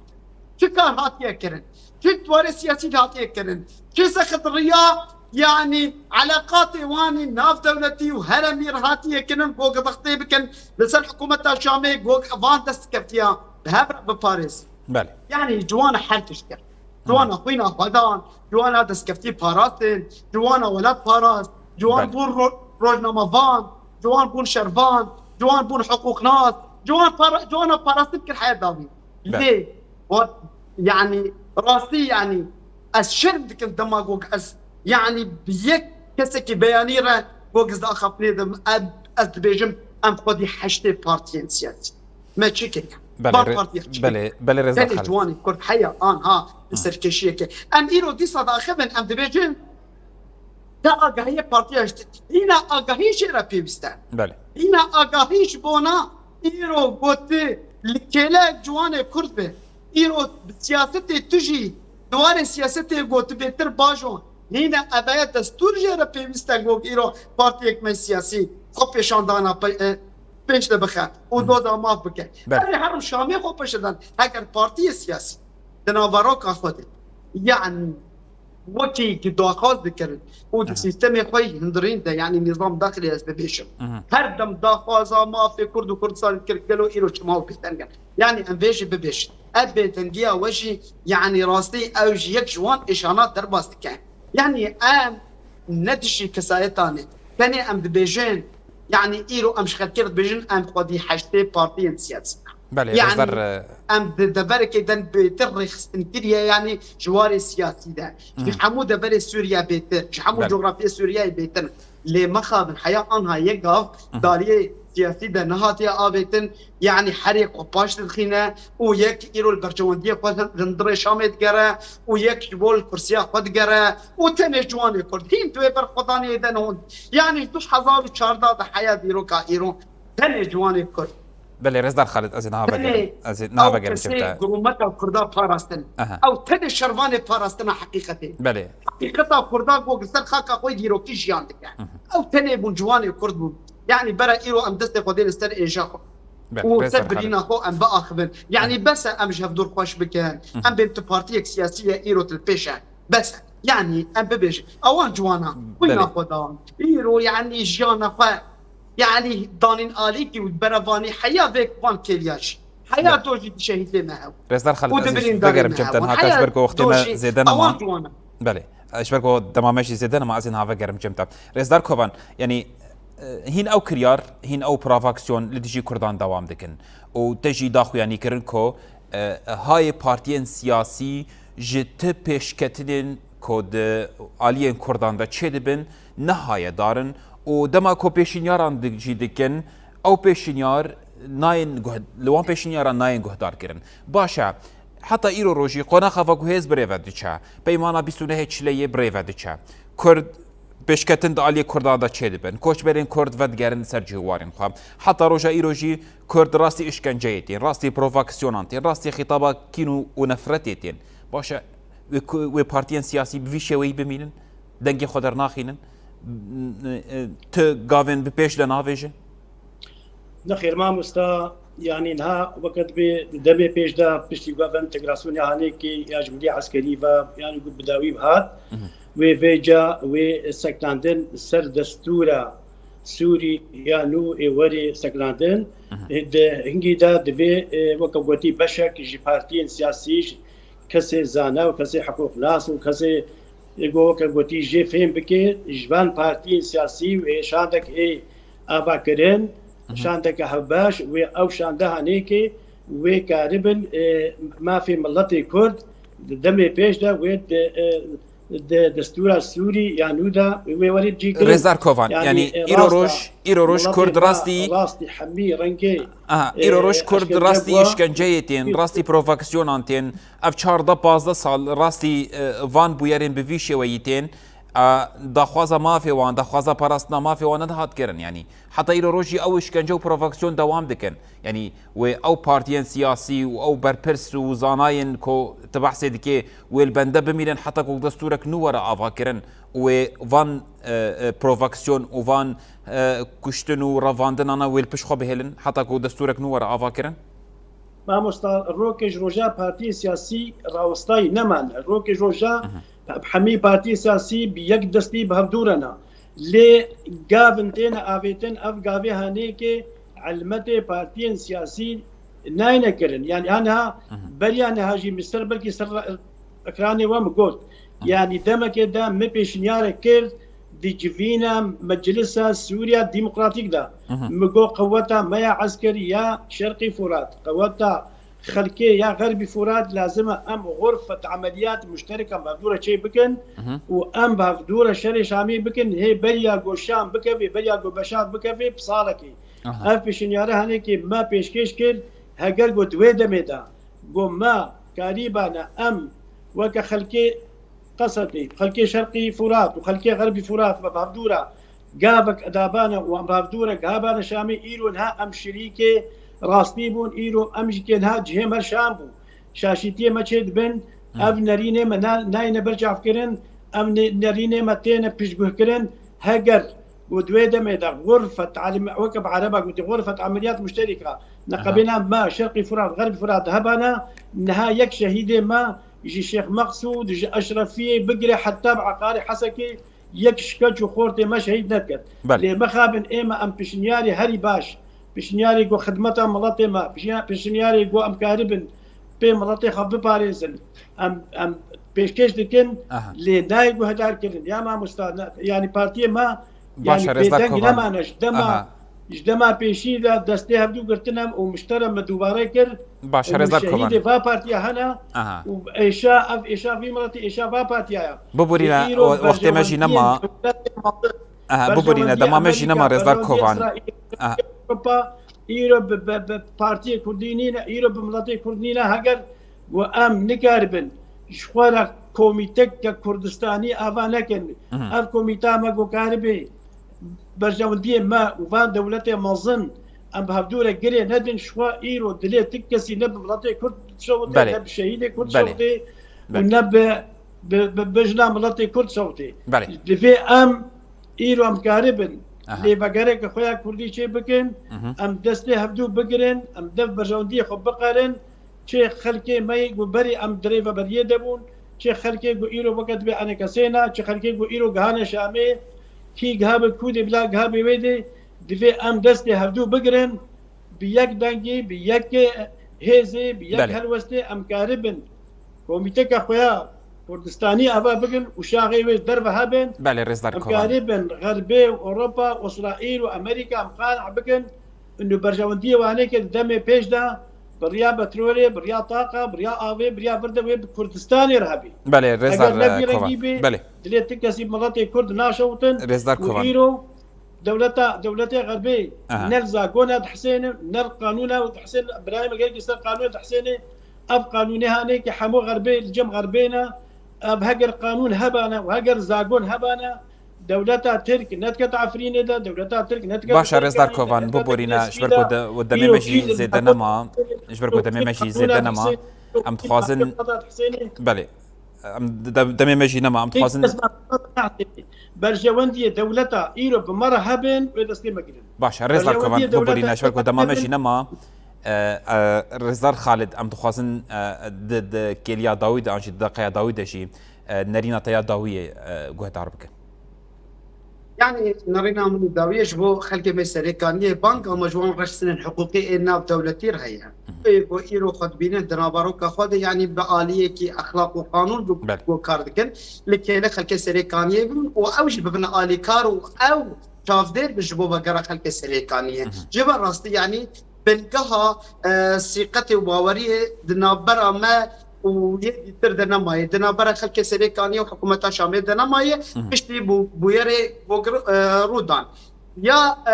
Çi kar hatiye kirin? Çi warê siyasî hatiye kirin? Çi zexit riya, yanî eleqatê wan ê navdewletî û heremî re hatiye kirin? Got gidiqtê bikin li ser hikûmeta Şamê, got van dest keftiya bi hev re biparêzin. Belê. Yanî ciwana her tişt kir. Ciwana xwîna xwe dan, ciwana destkeftî parastin, ciwana welat parast, ciwan Belê. bûn ro-, rojnamevan, ciwan bûn şervan, ciwan bûn hiqûqnas, ciwan para-, ciwana parastin kir heya dawî. Belê. Lê, got, yanî, rastî, yanî, ez şerm dikim dema got ez, yanî, bi yek kesekî beyanî re got ez di axaftinê de, ez, ez dibêjim, em xwedî heştê partiyên siyasî. Me çi kiriye? Belê, Van re-, partiya çi belê, kiriye? belê rêza Tenê Xalid. ciwanê Kurd heya anha li Hmm. serkêşiyeke. Em îro dîsa daxivin, em dibêjin, te agahiyê partiya ji te. Hîna agahî jê re pêwîst e. Belê. Hîna agahî ji bona îro gotî li kêlek ciwanê Kurd be. Îro bi siyasetê tu jî, di warê siyasetê gotî bêtir bajo. Hîna ev ye destûr jê re pêwîst e, got îro partiyek me siyasî xwe pêşandana pe-, e, pêş de bixe û Hı. doza maf bike. Belê. Ez ê herim Şamê xwe pêşe dan. Heger partiyê siyasî di naveroka xwe de, yanî wekî ki daxwaz dikirin û di Aha. sîstemê xwe yî hundirîn de, yanî nîzam daxilî ez bibêjim. Aha. Her dem daxwaza mafê Kurd û Kurdistanê dikir, gelo îro çima û bêdeng in? Yanî em vê jî bibêjin. Ev bêdengiya we jî, yanî rastî ew jî yek ji wan êşana derbas dike. Yanî em ne dijî kesayetan e. Tenê em dibêjin, yanî îro em ji xelkê re dibêjin, em xwedî heştê partiyên siyasî ne. Belê, yani, rêzdar, e, em di deverekê de bêtir rêxistin kiriye, yani ji warê siyasî de. Ji hemû deverê Sûriye bêtir, ji hemû, belê, cografyê Sûriyeyê bêtir. Lê mexabin, heya anha yek gav di aliyê siyasî de nehatiye avêtin, yani herê xwe paş didixîne û yek îro li berjewendiyê xwe li hundirê Şamê digere û yek ji bo li kursiya xwe digere û tenê ciwanê Kurd hîn di wê berxwedaniyê de ne hûn. Yani ji du hezar û çardeh de heya dîroka îro tenê ciwanê Kurd. Belê, rêzdar Xalid, ez ê niha vegerim. Tenê, ez ê niha ew vegerim kesê cem te. Girûmeta Kurda parastin. Aha. Ew tenê şervanê parastina heqîqetê. Belê. Heqîqeta Kurda ku li ser xaka xwe dîrokî jiyan dike. Hı hı. Ew tenê bûn, ciwanê Kurd bûn. Yani bera îro em destê xwe dê li ser êja xwe. Belê, û rêzdar ser Xalid. Birîna xwe em biaxivin. Yani, aha, bes e em ji hevdûr xweş bikin. Hı hı. Em bên tu partiyek siyasî ye îro tu li pêş e. Bes e. Yani em bibêjin. Ewan ciwana. Xwîna, belê, xwe da. Îro yani jiyana xwe. Yani danîn alîkî û berevanî heya vêk van kêliya jî. Heya, belê, do jî di şehîdê me hew. Rêzdar Xalid, û di ez ê birîndarê vegerim me cem te hew. Niha, ka ji ber ku wextê me zêde nema. Ewan ciwana. Belê. Ji ber ku dema me jî zêde nema, ez ê niha vegerim cem te. Rêzdar Kovan, yanî, e, hîn ew kiryar, hîn ew provokaksiyon li dijî Kurdan dewam dikin. Û te jî daxuyanî kirin ku, e, hayê partiyên siyasî ji ti pêşketinên ku di aliyên Kurdan de çêdibin, nehaye darin û dema ku pêşînyaran di-, jî dikin, ew pêşînyar nayên guh-, li wan pêşînyaran nayên guhdar kirin. Baş e, heta îro rojî qonaxa veguhêz bi rê ve diçe. Peymana bîst û nehê Çileyê bi rê ve diçe. Kurd pêşketin di aliyê Kurdan de çêdibin. Koçberên Kurd vedigerin ser cihwarên xwe. Heta roja îro jî Kurd rastî îşkenceyê tên, rastî provokaksiyonan tên, rastî xîtaba kîn û, û nefretê tên. Baş e, wê ku-, wê partiyên siyasî bi vî şêweyî bimînin, dengê xwe dernaxînin, tu gavên bi pêş de navêje? Nexêr mamosta, yanî niha weke dibê di demê pêş de piştî ku ev entegrasyona hanêkê ya ji milî eskerî ve, yanî ku bi dawî ve hat, mhm, wê vêca wê seknandin ser destûra Sûrî ya nû ê werê seknandin. Mhm. Di hingî de divê, e, weke gotî beşek ji partiyên siyasî, ji kesê zana û kesê hiqûqnas û kesê, e, go weke gotî jê fêm bike, ji van partiyên siyasî û ê şandek ê ava kirin, mhm, şandeke hevbeş wê ew şande hanêkê wê karibin, e, mafê miletê Kurd di demê pêş de wê di, e, di destûra Sûrî ya nû de wê werê cî kirin. Rêzdar Kovan, yanî, yanî, e, îro roj, îro roj Kurd rastî, rastî hemî rengê, aha, îro roj, e, Kurd rastî îşkenceyê tên, rastî provokaksiyonan tên. Ev çardeh pazdeh sal rastî, e, van bûyerên bi vî şêweyî tên. E, daxwaza mafê wan, daxwaza parastina mafê wan nedihat kirin. Yanî heta îro roj jî ew îşkence û provokaksiyon dewam dikin. Yanî wê ew partiyên siyasî û ew berpirs û zanayên ku tu behsê dikê, wê li bende bimînin heta ku destûrek nû were avakirin û wê van, e, e, provokaksiyon û van, e, kuştin û revandinana wê li pişt xwe bihêlin heta ku destûrek nû were avakirin? Mamosta, rokê ji roja partiyên siyasî rawestayî nemane. Rokê ji roja, mhm, hemî partiyên siyasî bi yek destî bi hevdû re ne. Lê gavin têne avêtin, ev gavê hanêkê elmetê partiyên siyasî nayne kirin. Yani ha niha, mhm, beriya niha jî min ser belkî ser ekranê we min got. Mhm. Yani demekê de min pêşniyarek kir, di civîna Meclisa Sûriya Demokratîk de. Mhm. Min got qeweta me ya eskerî ya Şerqî Furat, qeweta xelkê ya Xerbî Furat lazim e em xurfet emeliyat muştereka bi hevdû re çê bikin, mhm, û em bi hevdû re şerê Şamî bikin, hê beriya ku Şam bikevê, beriya ku Beşar bikevê bi salekê. Aha. Ev pêşniyare henekê me pêşkêş kir, heger ku di wê demê de ku me karîbane em weke xelkê Qesedê, xelkê Şerqî Furat û xelkê Xerbî Furat me bi hevdû re gavek dabane û em bi hevdû re gihabane Şamê, îro niha em şirîkê rastî bûn, îro em jî kê niha cihê me Şam bû. Şaşîtiyê me çê dibin, hmm, ev nerînê me na-, nayne berçavkirin, ev ne-, nerînê me têne piştguhkirin, heger û di wê demê de xurfet elim-, weke bi ereba gotî, xurfet emeliyat muşterîka, aha, neqebêna me Şerqî Furat, Xerbî Furat hebana, niha yek şehîdê me ji Şêx Meqsûd, ji Eşrefiyê bigire heta bi Eqarê Hesekê yek şikeç û xortê me şehîd nediket. Belê. Lê mixabin ê me em pişniyarê herî baş, pişniyarê ku xidmeta miletê me, pişniya-, pişniyarê ku em karibin pê miletê xwe biparêzin, em, em pêşkêş dikin, aha, lê nayê guhdarkirin. Ya mamosta, ne, yanî partiyê me, baş e, yanî rêzdar bêdeng Kovan, nemane ji dema, aha, Ji dema pêşî de destê hevdû girtine û miştera me dubare kir. Baş, û rêzdar şehîdê Kovan. Va partiya hene. Aha. Û êşa, ev êşa vî miletî êşa va partiya ye. Biborîne, îro o, wextê me jî berjewendiyên nema. Dewletê mezin, aha, biborîne, berjewendiyê dema me jî Amerîka, nema, rêzdar Kovan. Berjewendiyê Îsraîl, aha. Ewropa, îro bi, bi, bi partiyê Kurdî nîne, îro bi miletê Kurdî nîne. Heger û em nikaribin ji xwe re komîteke Kurdistanî ava nekin. Mhm. Ev komîta me ku karibe berjewendiyê me û van dewletê mezin em bi hevdû re girê nedin, ji xwe îro dilê ti kesî ne bi miletê Kurd şewitê, Belê. ne bi şehîdê Kurd Belê. şewitê û Belê. ne bi, bi, bi, bi jina miletê Kurd şewitê. Belê. Divê em îro em karibin Aha. lêvegereke xwe ya Kurdî çê bikin, Mhm. em destê hevdû bigirin, em dev berjewendiyê xwe biqerin, çi xelkê me yê ku berî em di rêveberiyê de bûn, çi xelkê ku îro weke dibê enekesê ne, çi xelkê ku îro gihane Şamê, kî gihabe kûdê bila gihabe wê de, divê em destê hevdû bigirin, bi yek dengê, bi yek hêzê, bi yek Belê. helwestê em karibin komîteke xwe ya Kurdistanî ava bikin û şaxê wê ji derve hebin. Belê, rêzdar Em Kovan. karibin Xerbê û Ewropa û Îsraîl û Amerîka em qane bikin. Û berjewendiyê wanê ke di demê pêş de bi riya petrolê, bi riya taqa, bi riya avê, bi riya vir de wê bi Kurdistanê re hebî. Belê, rêzdar, Eger ne vî e, Kovan. rengî bê, Belê. dilê ti kesî miletê Kurd naşewtin. Rêzdar Û Kovan. îro dewleta, dewletê Xerbê Aha. ne li zagona dihsêne, ne li qanûna dihsêne, birayê me gelkî ser qanûnê dihsêne. Ev qanûnê hanê ki hemû Xerbê li cem Xerbê ne. Ev heger qanûn hebane û heger zagon hebane, dewleta Tirk ne dikete Efrînê de, dewleta Tirk ne dikete Baş e, rêzdar Kovan, biborîne, ji ber ku de, û demê me jî zêde nema, ji ber ku demê me jî zêde nema, em dixwazin, belê, em de-, demê me jî nema, em dixwazin. Berjewendiyê dewleta îro bi me re hebin, wê destê me girin. Baş e, rêzdar Kovan, biborîne, ji ber ku dema me jî nema, e, e, rêzdar Xalid, em dixwazin, e, di, di kêliya dawî de, an jî di deqeya dawî de jî, e, nerîna te ya dawiyê, e, guhdar bikin. Yani nerîna min dawiyê ji bo xelkê me Serêkaniyê bang, ama ji wan rexsinên hiqûqî ê nav dewletî re heye. Ê ku îro xwe dibînin di naveroka xwe de, yani bi aliyekî exlaq û qanûn bi Belê. ku kar dikin, li kêlê xelkê Serêkaniyê bin û ew jî bibin alîkar û ew çavdêr bi ji bo vegera xelkê Serêkaniyê. Ji ber rastî, yani bingeha, e, sîqetê û baweriyê di navbera me û yê dîtir de nemaye. Di navbera xelkê Serêkaniyê û hikûmeta Şamê de nemaye. Piştî bû-, bûyerê Gogir, e, rû dan. Ya, e,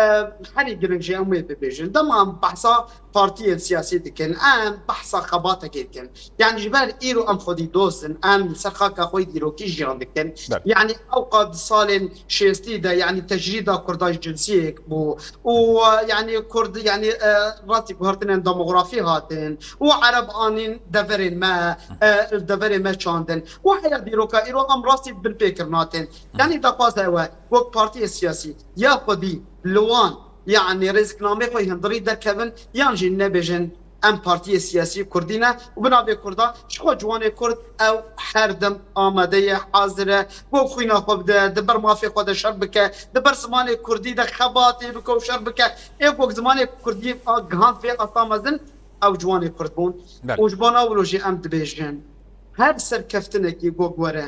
herî giring jî em wê bibêjin. Dema em behsa partiyên siyasî dikin, em behsa xebatekê dikin. Yani ji ber îro em xwedî dost in, em li ser xaka xwe dîrokî jiyan dikin. Belê. Yani ew qas di salên şêstî de, yani tecrîda Kurda ji cinsiyek bû. Û, e, yani Kurd, yani, e, rastî guhertinên demografî hatin. Û Ereb anîn deverên me, e, deverê me çandin. Û heya dîroka îro em rastî binpêkirin hatin. Yani daxwaza ew e, wek partiyê siyasî, ya xwedî li wan, yani rêziknameyê xwe hundirî derkevin, yan jî nebêjin, em partiyê siyasî Kurdî ne û bi navê Kurda ji xwe ciwanê Kurd ew her dem amade ye, hazir e, ku xwîna xwe bide, di ber mafê xwe de şer bike, di ber zimanê Kurdî de xebatê bike û şer bike. Ê ku zimanê Kurdî a gihand vê asta mezin, ew ciwanê Kurd bûn. Belê. Û ji bona wilo jî em dibêjin, her serkeftinekî ku were,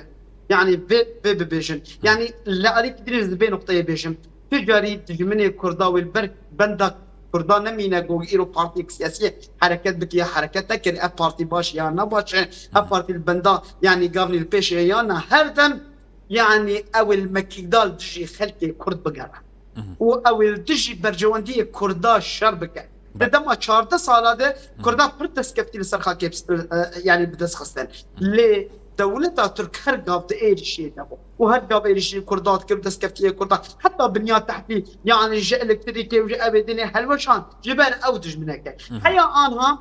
yani vê, vê bibêjin. Yani li alî Kidîrê ez vê noqteyê bêjim. Tu carî dijminê Kurda wê li ber benda Kurda nemîne ku îro partiyek siyasî hereket bike ya hereket nekir, ev partî baş e ya ne baş e, ev partî li benda, yani gavnî li pêş e ya ne, her dem, yani ew ê li mekîkda li dijî xelkê Kurd bigere. Û ew ê li dijî berjewendiyê Kurda şer bike. Di dema çardeh sala de Kurda pir destkeftî li ser xakê, e, yani bi dest xistin. Lê dewleta Tirk her gav di êrîşê de bû. Û her gav êrîşî Kurda dikir, destkeftiyê Kurda. Heta binya tehdî, yani ji elektrîkê û ji evê dinê helweşan, ji ber ew dijmineke. Heya anha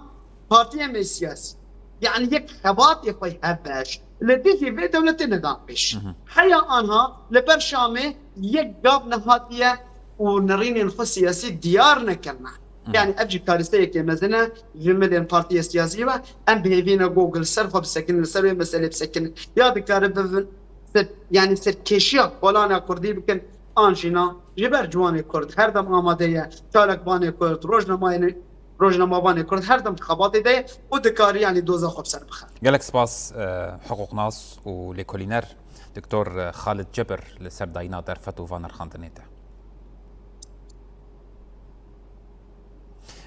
partiyê me siyasî, yani yek xebatê xwe hevbeş, li dijî vê dewletê nedan pêş. Heya anha li ber Şamê yek gav nehatiye û nerînên xwe siyasî diyar nekirine. Yani ev jî karîsteyekê mezin e ji milên partiyê siyasî ve. Em bi hêvî ne ku li ser xwe bisekinin, li ser wê meselê bisekinin. Ya dikare bibin ser, yani serkêşiya kolana Kurdî bikin, an jî na, ji ber ciwanê Kurd her dem amade ye. Çalakvanê Kurd, rojnamayê-, rojnamevanê Kurd her dem di xebatê de ye û dikarî, yani doza xwe bi ser bixe. Gelek spas, e, hiqûqnas û lêkolîner Doktor Xalid Cebir li ser dayîna derfet û van nirxandinê te.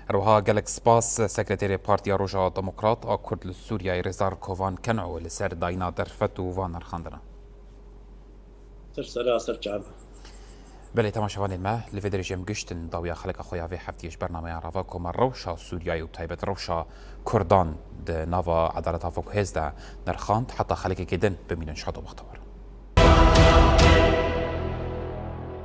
Her wiha gelek spas Sekreterê Partiya Roja Demokrat a Kurd li Sûriyeyê Rêzdar Kovan Keno li ser dayîna derfet û van nirxandina. Ser sera ser çava. Belê, temaşevanên me, li vê derê jî em giştin dawiya xeleka xwe ya vê heftiyê ji bernameya Rava ku me rewşa Sûriyeyê û taybet rewşa Kurdan di nava edaleta Fokuhêz de nirxand. Heta xelekekê din bimînin şad û bextewar.